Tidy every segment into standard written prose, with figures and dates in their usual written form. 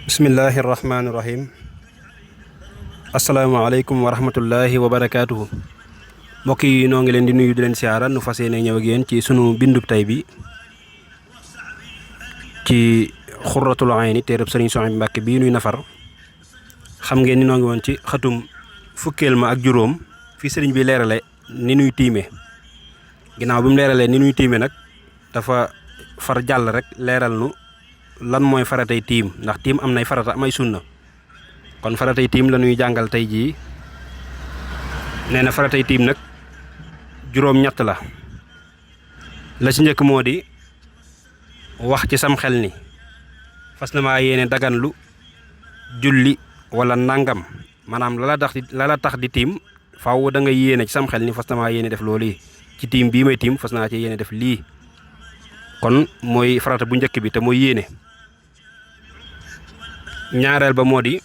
bismillahi rahmaani rahim asalaamaaleykum wa rahmatullahi wa barakaatuhu. Mbokk yi noo ngi leen di nuyu di leen siyaara nu fas yéene ñëw ak yéen ci sunu bindub tay bi ci xurratul ayni téereb sëriñ Souhaïbou Mbacké bii nuy nafar. xam ngeen ni noo ngi woon ci xatum fukkeel ma ak juróom fi sëriñ bi leerale ni nuy tiime. ginnaaw bi mu leeralee ni nuy tiime nag dafa far jàll rek leeral nu lan mooy faratay tiim, ndax tiim am nay farata am ay sunna. kon faratay tiim la ñuy jàngal tey jii. nee na faratay tiim nag juróom-ñett la. la ci njëkk moo di wax ci sam xel ni fas na maa yéene daganlu julli wala nangam, maanaam la la tax di tiim faaw da nga yéene ci sam xel ni fas na maa yéene def loolu yi ci tiim bii may tiim fas naa ci yéene def lii. kon mooy farata bu njëkk bi te mooy yéene. ñaareel ba moo di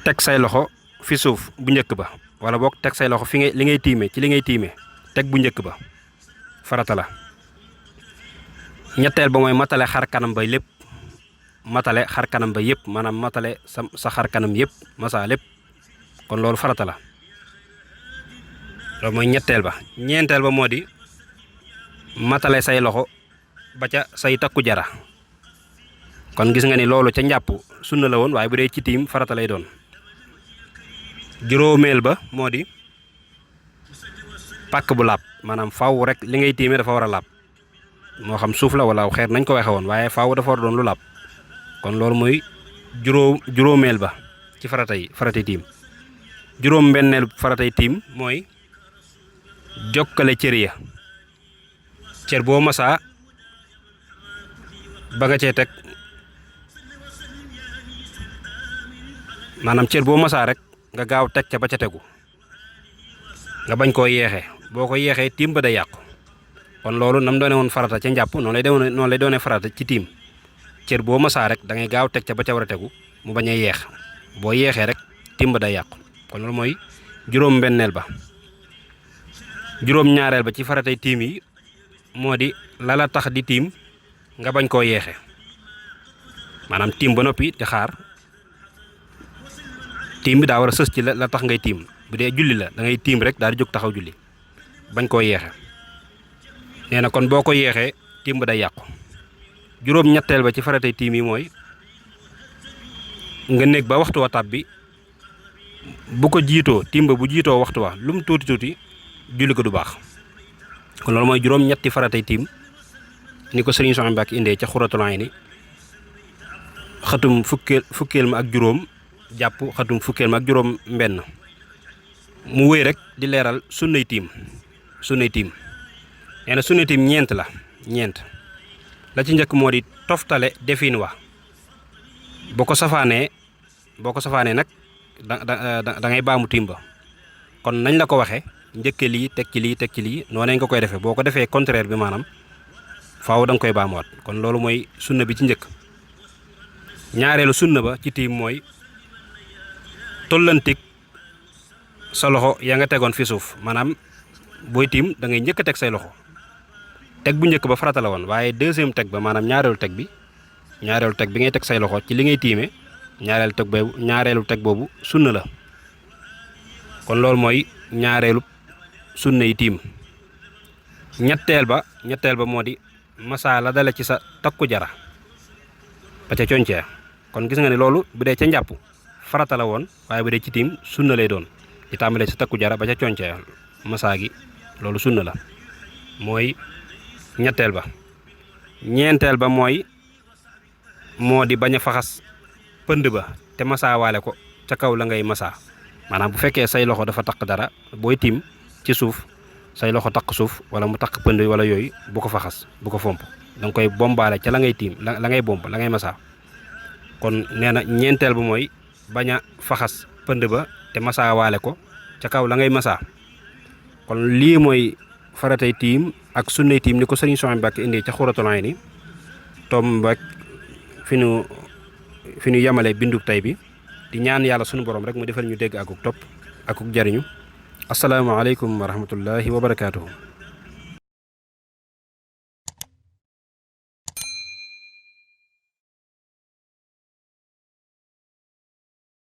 teg say loxo fi suuf bu njëkk ba, wala boog teg say loxo fi li ngay tiime ci li ngay tiime teg bu njëkk ba farata la. ñetteel ba mooy matale xar kanam ba lépp, matale xar kanam ba yëpp, maanaam matale sa xar kanam yëpp masa lépp, kon loolu farata la. loolu mooy ñetteel ba. ñeenteel ba moo di matale say loxo ba ca say takku jara. kon gis nga ni loolu ca njàpp sunna la woon, waaye bu dee ci tiim farata lay doon. juróomeel ba moo di pàkk bu laab, maanaam faaw rek li ngay tiime dafa war a laab, moo xam suuf la wala xeer nañ ko waxe woon, waaye faaw dafa war a doon lu laab. kon loolu mooy juróomeel ba ci faratay tiim. juróom-benneel faratay tiim mooy jokkale cër ya. cër boo masaa ba nga cee teg, maanaam cër boo masaa rek nga gaaw teg ca ba ca tegu, nga bañ koo yeexee. boo ko yeexee tiim ba day yàqu. kon loolu nam doone woon farata ca njàpp noonu lay doone farata ci tiim. cër boo masaa rek da ngay gaaw teg ca ba ca war a tegu mu bañ a yeex. boo yeexee rek tiim ba day yàqu. kon loolu mooy juróom-benneel ba. juróom-ñaareel ba ci faratay tiim yi moo di la tax di tiim nga bañ koo yeexe, maanaam tiim ba noppi di xaar. tiim bi daa war a sës ci la tax ngay tiim. bu dee julli la da ngay tiim rek daal di jóg taxaw julli, bañ koo yeexe. nee na kon boo ko yeexee tiim ba day yàqu. juróom-ñetteel ba ci faratay tiim yi mooy nga nekk ba waxtu wa tàbbi bu ko jiitoo, tiim ba bu jiitoo waxtu wa lu mu tuuti tuuti julli ko du baax. kon loolu mooy juróom-ñetti faratay tiim ni ko sëriñ Souhaïbou Mbacké indee ca xurratul ayni xatum fukkeel ma ak juróom jàpp xatum fukkeel ma ak juróom mbenn. mu wéy rek di leeral sunnay tiim. nee na sunnay tiim ñeent la ci njëkk moo di toftale defin wa. boo ko safaanee nag da ngay baamu tiim ba. kon nañ la ko waxee njëkke lii teg ci lii noonu nga koy defee. boo ko defee contraire bi maanaam faaw da nga koy baamuwaat. kon loolu mooy sunna bi ci njëkk. ñaareelu sunna ba ci tiim mooy tollantik sa loxo yaa nga tegoon fi suuf, maanaam booy tiim da ngay njëkk a teg say loxo. teg bu njëkk ba farata la woon, waaye deuxième teg ba maanaam ñaareelu teg bi ngay teg say loxo ci li ngay tiime ñaareelu teg boobu sunna la. kon loolu mooy ñaareelu sunna yi tiim. ñetteel ba moo di masaa la dale ci sa takku jara ba ca concee. kon gis nga ne loolu bu dee ca njàpp farata la woon, waaye bu dee ci tiim sunna lay doon. di tàmbalee sa takku jara ba ca concee masaa gi loolu sunna la, mooy ñetteel ba. ñeenteel ba moo di bañ a faxas pënd ba te masaa waale ko ca kaw la ngay masaa. maanaam bu fekkee say loxo dafa taq dara booy tiim ci suuf, say loxo taq suuf wala mu taq pënd wala yooyu, bu ko faxas bu ko fomp, da nga koy bombaale ca la ngay tiim la ngay bomb la ngay masaa. kon nee na ñeenteel ba mooy bañ a faxas pënd ba te masaa waale ko ca kaw la ngay masaa. kon lii mooy faratay tiim ak sunnay tiim ni ko sëriñ Souhaïbou Mbacké indi ca xurratul ayni tomb rek fi ñu yemale bindub tay bi. di ñaan yàlla sunu borom rek mu defal ñu dégg akuk topp akuk jariñu. asalaamaaleykum wa rahmatullahi wa barakaatuhu.